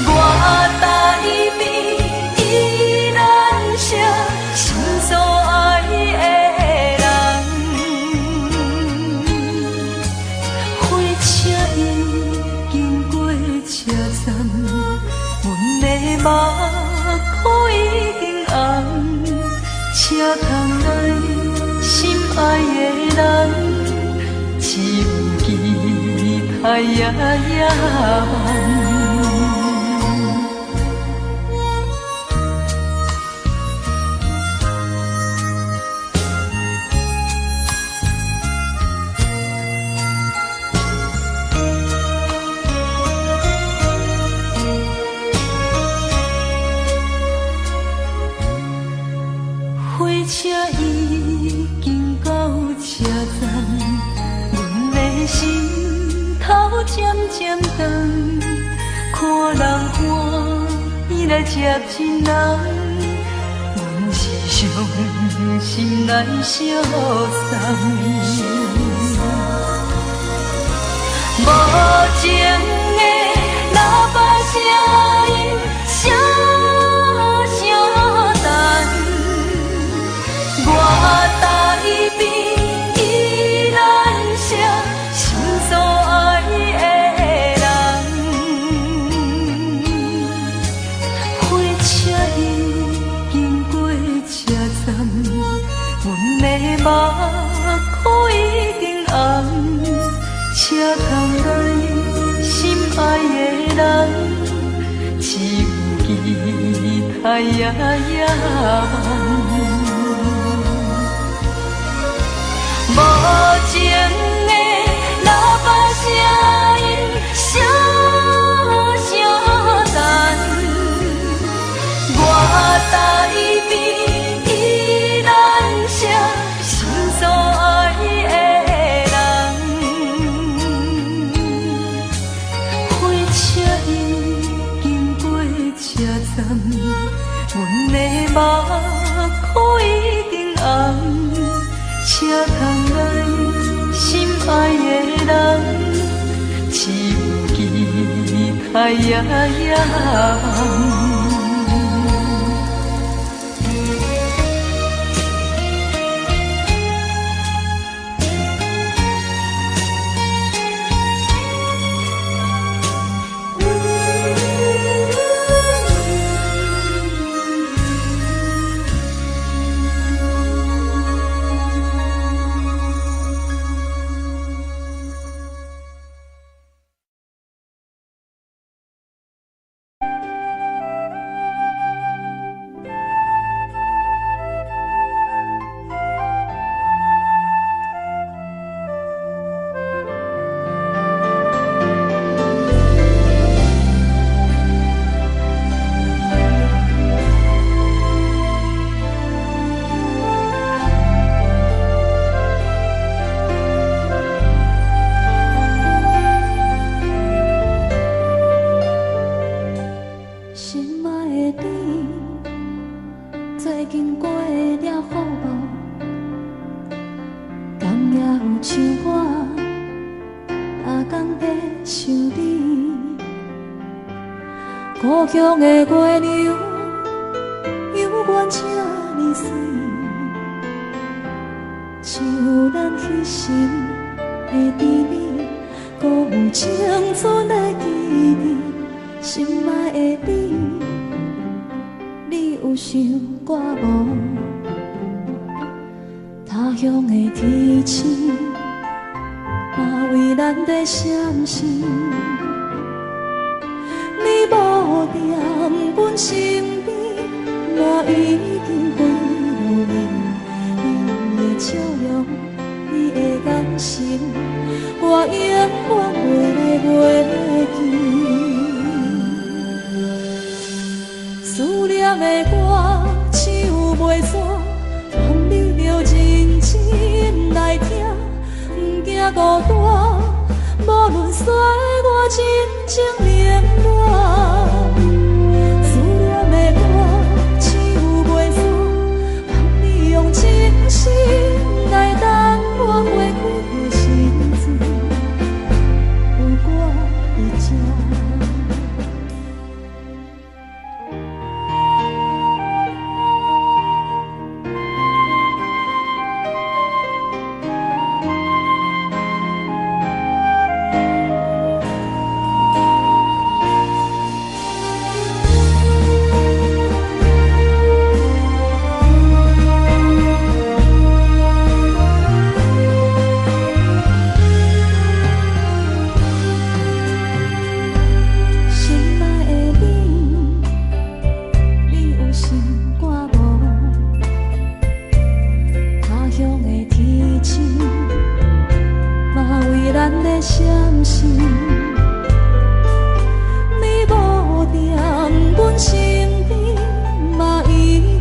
我台邊依然是心所愛的人。火車已經過車站，阮的目眶已經紅，車窗內心愛的人，只有期待夜夜梦。火車已經到車站，阮的心頭漸漸長，看人歡喜來接親人，阮是傷心來相送。無情的喇叭聲音，聲聲等。我台邊依然是心所愛的人。火車已經過車站，阮的目眶已經紅，車窗內心愛的人，只有期待待夜夜梦。无情的喇叭声音，声声等，我台边依然是心所爱的人。火车已经过车站，阮的目眶已经红。车窗内心爱的人，只有期待夜夜梦。心爱的你，最近过了好无？敢也有像我，逐工在想你？故乡的月亮犹原这呢媠，像咱彼时的甜蜜，阁有青春的记忆。心爱的你，你有想我无？他乡的天星，嘛为咱在闪烁。你无踮阮身边，嘛已经几落年。你的笑容，你的眼神，我永远袂来袂记。思念的歌唱袂煞，望你著认真来听，毋惊孤单，无论岁月真情冷暖。思念的歌唱袂煞，望你用真心来等我花开的时阵，有我伫这。心爱的你，你有想我无？他乡的天星，嘛为咱在闪烁。你无踮阮身边，嘛已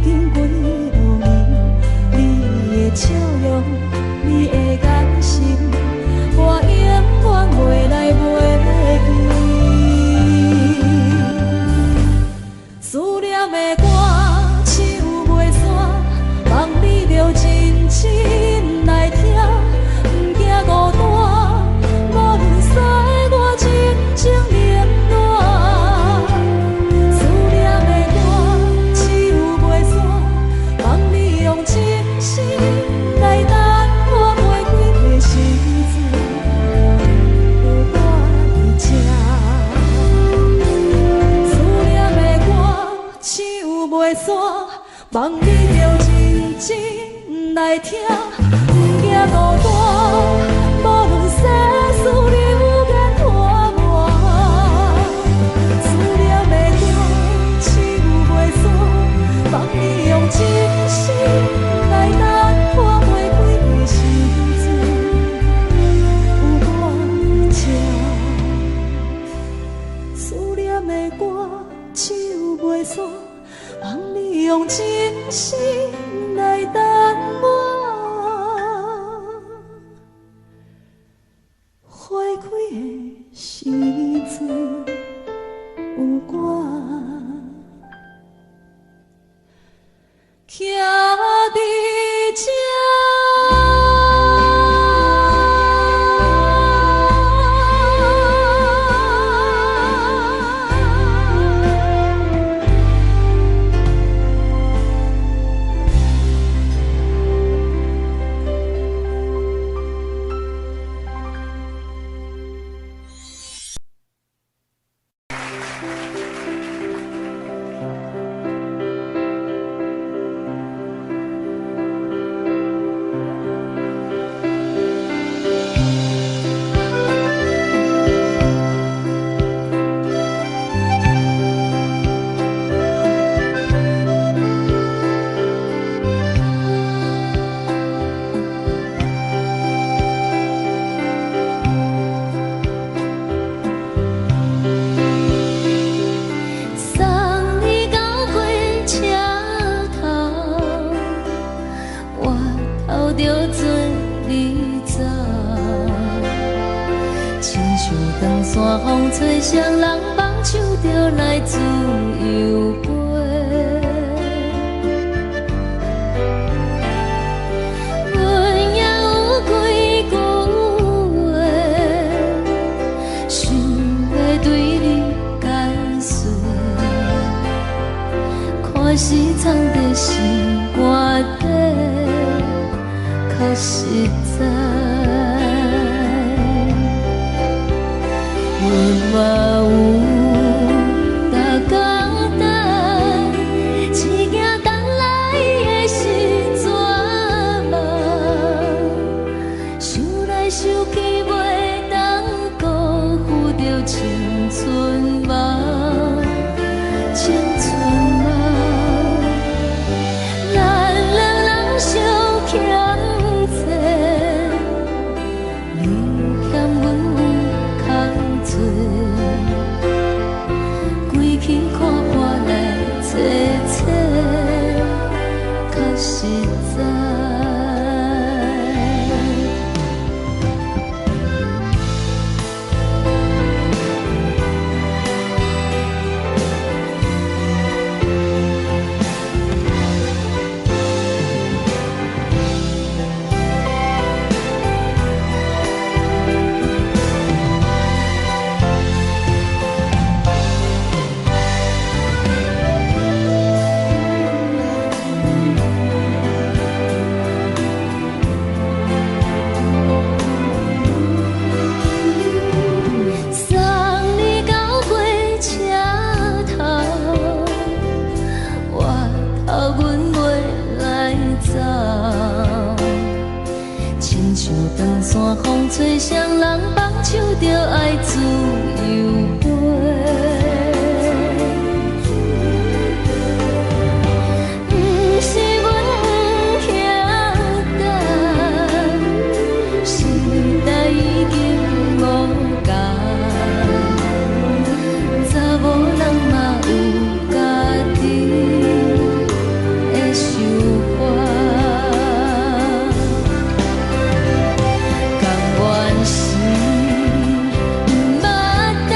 经几落年。你的笑容，你的眼神，我永远袂来袂记。思念的歌唱袂煞，望你著认真来听，毋惊孤单，无论岁月真情冷暖。思念的歌唱袂煞，望你用真心来等我花开的时阵，有我伫这。思念的歌唱袂煞，望你著认真来听，毋惊孤单，无论世事流言拖磨。思念的歌唱袂煞，山，望你用真心来等我。花开的时阵，有我徛伫这。送你到火车头，我头著做你走。亲像长线风吹，谁人放手就来自由飞。阮也有几句话，想欲对你解说。看是藏伫心肝底，较实在。阮嘛有逐工等，只惊等来的是绝望。想来想去，袂当辜负著青春梦，青春梦。咱两人相欠债，你欠阮有空济，规气看破来找找，较实在。送你到火车头，我头阮袂来走。亲像长线风吹，谁人放手就爱自由飞。毋是阮不晓等，时代已经无仝，查某人嘛有家己的想法。甘愿是毋捌等，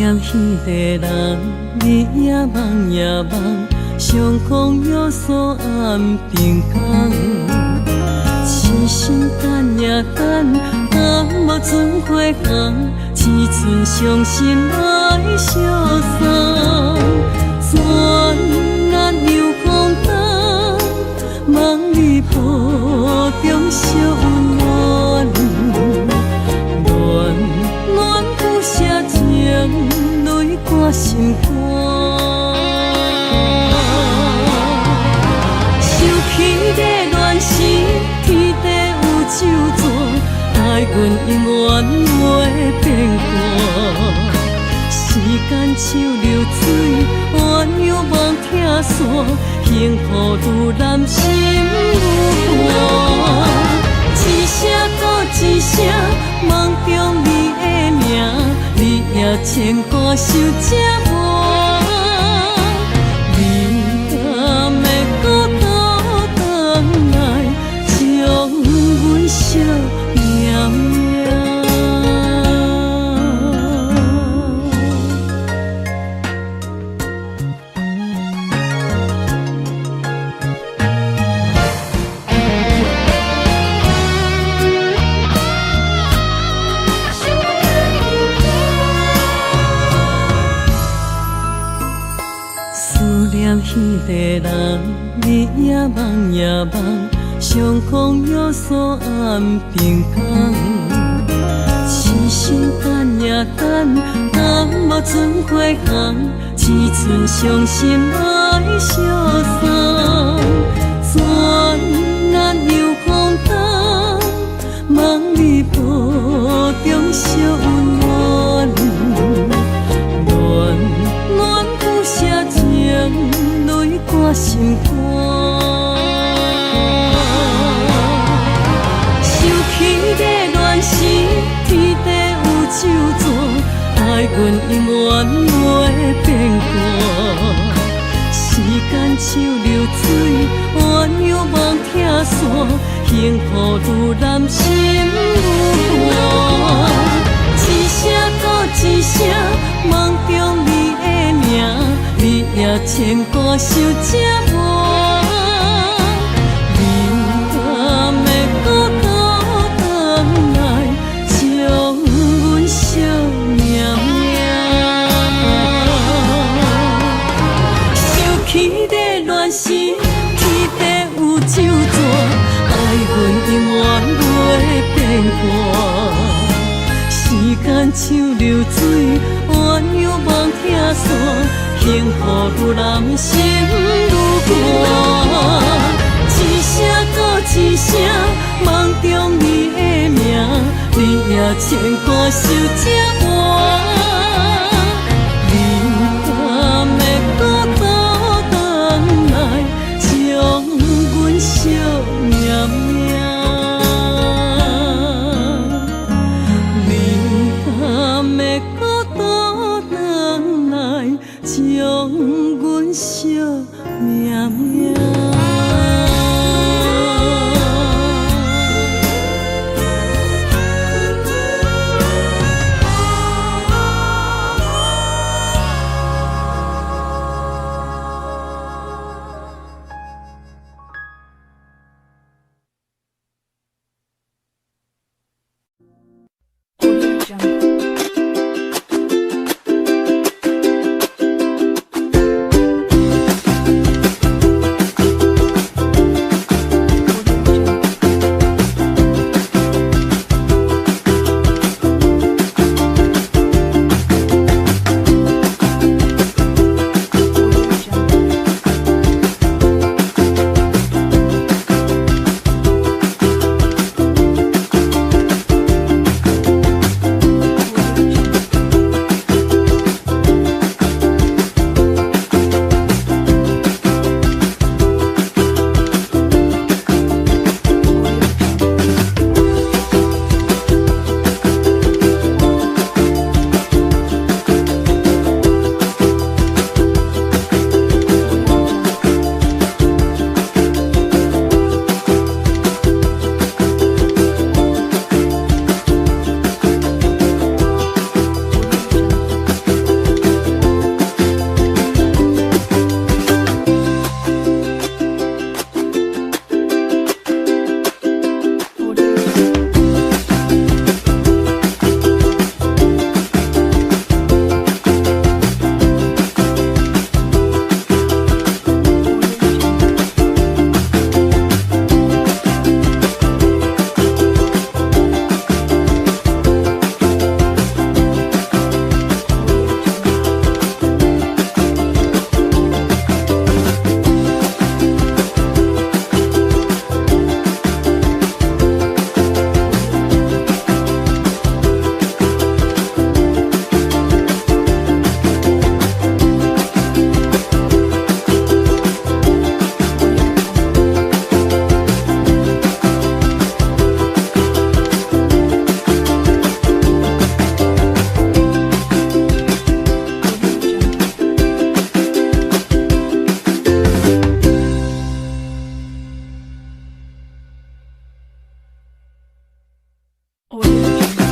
念彼个人，日也梦也梦，相逢约束暗平工。痴心等呀等，等无准花红，只剩伤心来相送。转眼又空冬，梦里抱中惜温暖，恋恋不舍情泪挂心肝。想起的恋时，天地有酒泉，爱阮永远袂变卦。时间像流水，鸳鸯梦拆散，幸福愈难心愈寒。一声阁一声，梦中你的名，日夜牵挂想这晚。你敢会阁倒转来，将阮惜命命？思念彼个人，日也梦也梦，相逢约束暗平工。痴心等呀等，等无准花红，只剩伤心来相送。转眼又空冬，梦里抱中惜温暖，恋恋不舍情泪挂心肝。想起的恋时，天地有酒泉，爱阮永远袂变卦。时间像流水，鸳鸯梦拆散，幸福愈难心愈寒。一声阁一声，梦中你的名，日夜牵挂想这晚。你敢会阁倒转来，将阮惜命命？想起的恋时，天地有酒泉，爱阮永远袂变卦。时间像流水，鸳鸯梦拆散，幸福愈难心愈寒。一声阁一声，梦中你的名，日夜牵挂想这晚。你敢会阁倒转来，将阮惜命命？你敢会阁倒转来，将阮惜命命？ Audio Jungle. Audio Jungle. Audio.